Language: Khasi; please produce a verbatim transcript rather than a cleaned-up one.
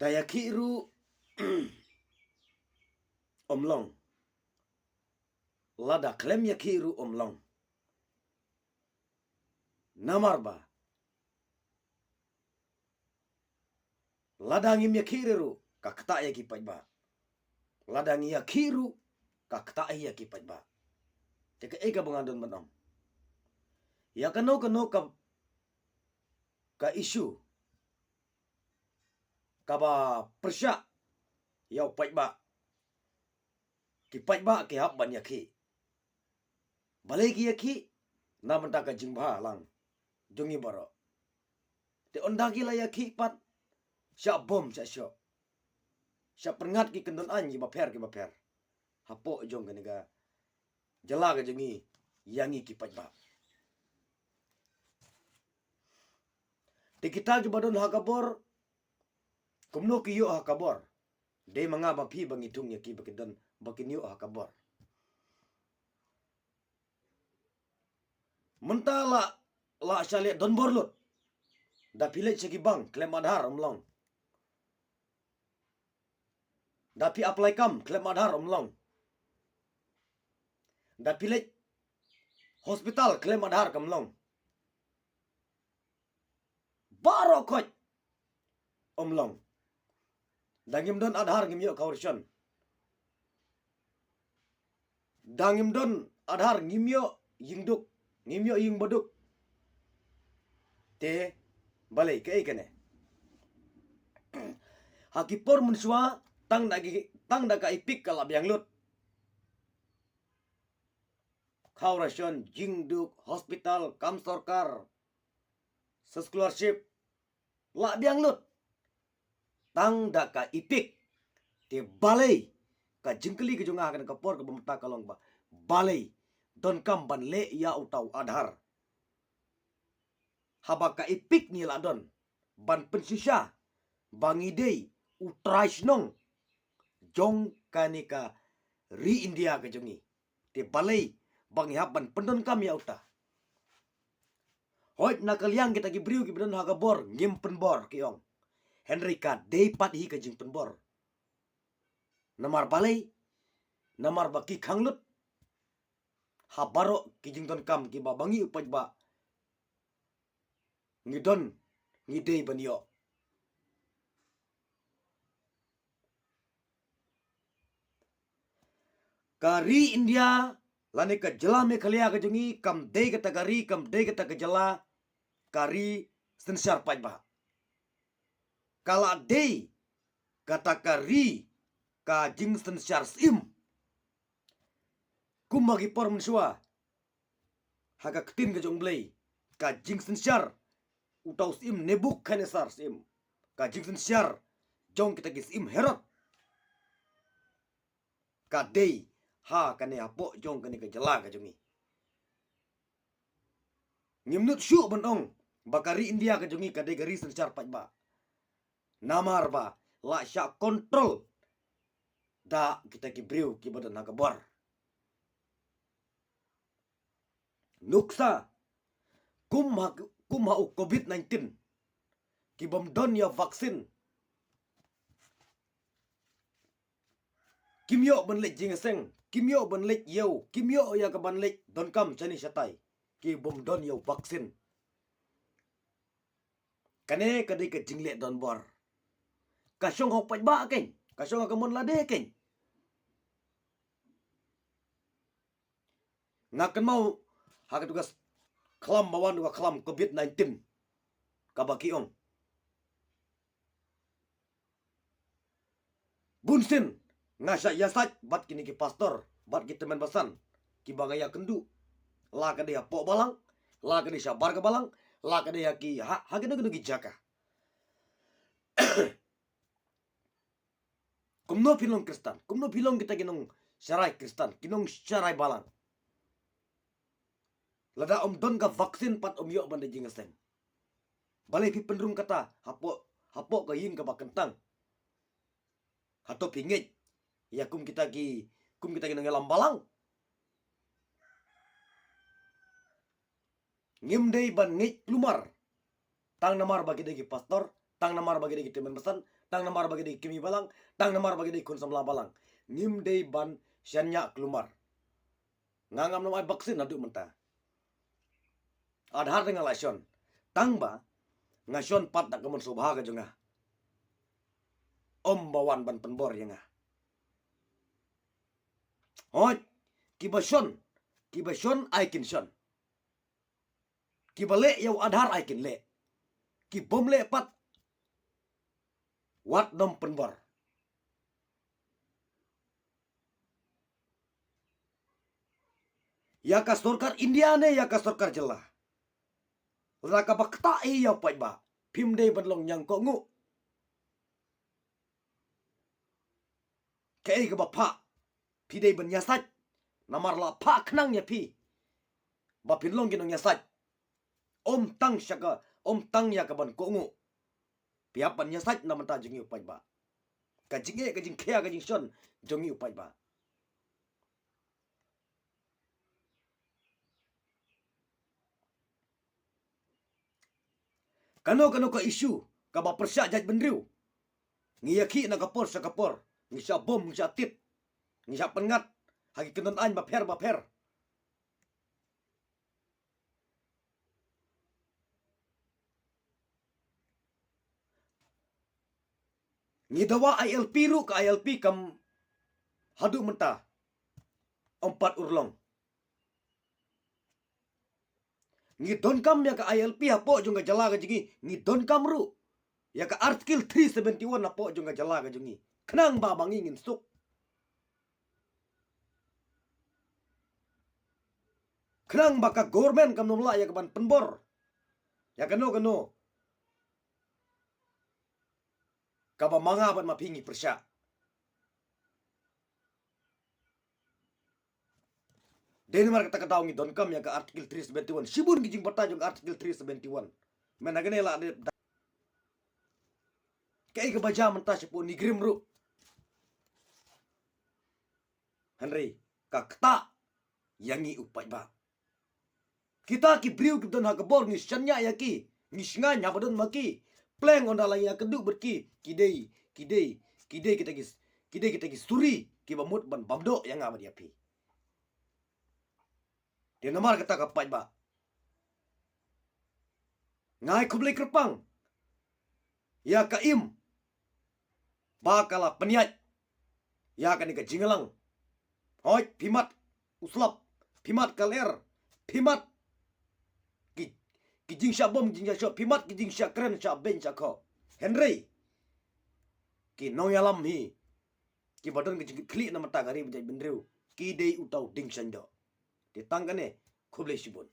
Ta ïakhih ruh ym long. Lada khlem ïakhih ruh ym long. Namar ba lada ngim ïakhih ruh ka ktah ïa ki paidbah. Lada ngi ïakhih ruh ka ktah ïa ki paidbah. Te kaei kaba nga don ban ong, ïa kano kano ka, ka issue kaba pyrshah ïa u paidbah, ki paidbah ki hap ban ïakhih. Balei ki ïakhih? Na bynta ka jingbha lang jong ngi baroh. Te ynda ki la ïakhih pat, shah bom shah shoh, shah pynngat ki kyndon aiñ kiba pher kiba pher hapoh jong kane ka jylla ka jong ngi ïa ngi ki paidbah. Te kita kiba don ha ka bor, kumno ki ïoh ha ka bor? Dei ma nga ma phi ba ngi thung ïa ki ba ki don, ba kin ïoh ha ka bor. Mynta la, la sha leh donbor lut. Da phi leit sha ki bank khlem Aadhaar ym long. Da phi apply kam khlem Aadhaar ym long. Da phi leit hospital khlem Aadhaar kam long. Baroh khoit ym long. Da ngim don Aadhaar ngim ïoh khaw ration. Da ngim don Aadhaar ngim ïoh ïing duk, ngim ïoh ïing baduk. Te balei kaei kane? Ha ki por mynshuwa tang da ki, tang da ka EPIC ka la biang lut. Khaw ration, ïing duk, hospital, kam sorkar, scholarship, la biang lut tang da ka EPIC. Te balei, ka jingkylli ka jong nga ha kane ka por kaba mynta ka long ba, balei donkam ban leh ïa uta u Aadhaar? Haba ka EPIC ngi la don ban pynshisha ba ngi dei u trai shnong jong kane ka ri India ka jong ngi. Te balei ba ngi hap ban pyndonkam ïa uta? Hooid, na ka liang kita ki briew kiba don ha ka bor ngim pynbor ki ong. Hynrei ka dei pat hi ka jingpynbor. Namar balei? Namar ba ki khang lut ha baroh ki jingdonkam kiba ma ngi u paidbah ngi don, ngi dei ban ïoh. Ka ri India lane ka jylla Meghalaya ka jong ngi kam dei kata ka ri, kam dei kata ka jylla ka ri synshar paidbah. Ka la dei kata ka ri ka jingsynshar syiem. Kumba ki por mynshuwa, ha ka ktien ka jong U Blei, ka jingsynshar uta u syiem Nebukhadnessar syiem, ka jingsynshar jong kita ki syiem Herod, ka dei ha kane hapoh jong kane ka jylla ka jong ngi. Ngim nud shuh ban ong ba ka ri India ka jong ngi ka dei ka ri synshar paidbah. Namar ba la shah control da kita ki briew kiba don ha ka bor. Nuksa, kum ha, kum ha u covid nineteen, ki bym don ïa vaccine, kim ïoh ban leit jingïaseng, kim ïoh ban leit ïew, kim ïoh ïa ka ban leit donkam shane shatai, ki bym don ïa u vaccine. Kane ka dei ka jingleh donbor. Ka shong ha u paidbah keiñ, ka shong ha ka mon lade keiñ. Nga kynmaw ha katu ka khlam ba wan, ka khlam covid nineteen, kaba ki ong. Bunsien nga shah ïasaid bad kine ki pastor bad ki tymmen basan kiba nga ïakynduh, la ka dei hapoh balang, la ka dei shabar ka balang, la ka dei ha ki, ha, ha kino kino ki jaka. Kumno phi long Khristan? Kumno phi long kita ki nongsharai Khristan, ki nongsharai balang? Lada ym don ka vaccine pat ym ïoh ban da jingïaseng. Balei phi pynrung kata hapoh, hapoh ka ïing kaba kyntang? Hato phi ngeit ïa kum kita ki, kum kita ki nongïalam balang? Ngim dei ban ngeit kulmar tang namar ba ki dei ki pastor, Tang namar ba ki dei ki tymmen basan, tang namar ba ki dei ki kmie balang, tang namar ba ki dei khun samla balang. Ngim dei ban shaniah kulmar. Nga ngam nym ai vaccine haduh mynta. Aadhaar te nga la shon. Tang ba nga shon pat da ka mon sngewbha ka jong nga. Ym ba wan ban pynbor ïa nga. Hooid, kiba shon, kiba shon ai kin shon. Kiba leh ïa u Aadhaar ai kin leh. Ki bym leh pat, wat nym pynbor. Ïa ka sorkar India ne ïa ka sorkar jylla, lada kaba ktah hi ïa u paidbah, phim dei ban long ñiangkohnguh. Kaei kaba phah, phi dei ban ïasaid. Namar la phah khnang ïa phi ba phin long ki nongïasaid. Ym tang sha ka, ym tang ïa ka ban kohnguh. Phi hap ban ïasaid na bynta jong ngi u paidbah. Ka jingeh, ka jingkhia, ka jingshon jong ngi u paidbah. Kano kano ka issue kaba pyrshah jaitbynriew, ngi ïakhih na ka por sha ka por, ngi shah bom, ngi shah tied, ngi shah pynngat ha ki kyndon aiñ bapher bapher. Ngi dawa I L P ruh, ka I L P kam haduh mynta ym pat urlong. Ngi donkam ïa ka I L P hapoh jong ka jylla ka jong ngi, ngi donkam ruh ïa ka Article three seventy one hapoh jong ka jylla ka jong ngi. Khnang ba ma ngi ngin suk. Khnang ba ka government kam nym lah ïa ka ban pynbor ïa kano kano kaba ma nga bad ma phi ngi pyrshah. Dei namar kata ka daw ngi donkam ïa ka Article three seventy one. Shibun ki jingbatai jong ka Article three seventy one. Mynta kane la dep da. Kaei kaba jia mynta shapoh NEIGRIHMS ruh. Hynrei ka ktah ïa ngi u paidbah. Kita ki briew kiba don ha ka bor ngi shaniah ïa ki, ngi shngaiñ haba don ma ki. Pleng ynda la ïakynduh bad ki, ki dei, ki dei, ki dei kita ki, ki dei kita ki suri kiba mut ban bam doh ïa nga bad ïa phi. Te namar kata ka paidbah, nga ai khublei kyrpang ïa ka im ba ka la pynïaid ïa kane ka jingïalang. Hooid, phi mad u slap, phi mad ka lyer, phi mad ki, ki jingshah bom, jingshah shoh, phi mad ki jingshah kren, shah beiñ, shah khoh. Hynrei ki nongïalam hi, kiba don ka jingkitkhlieh na bynta ka ri bad jaitbynriew, ki dei uta u dieng shain doh. Te tang kane, khublei shibun.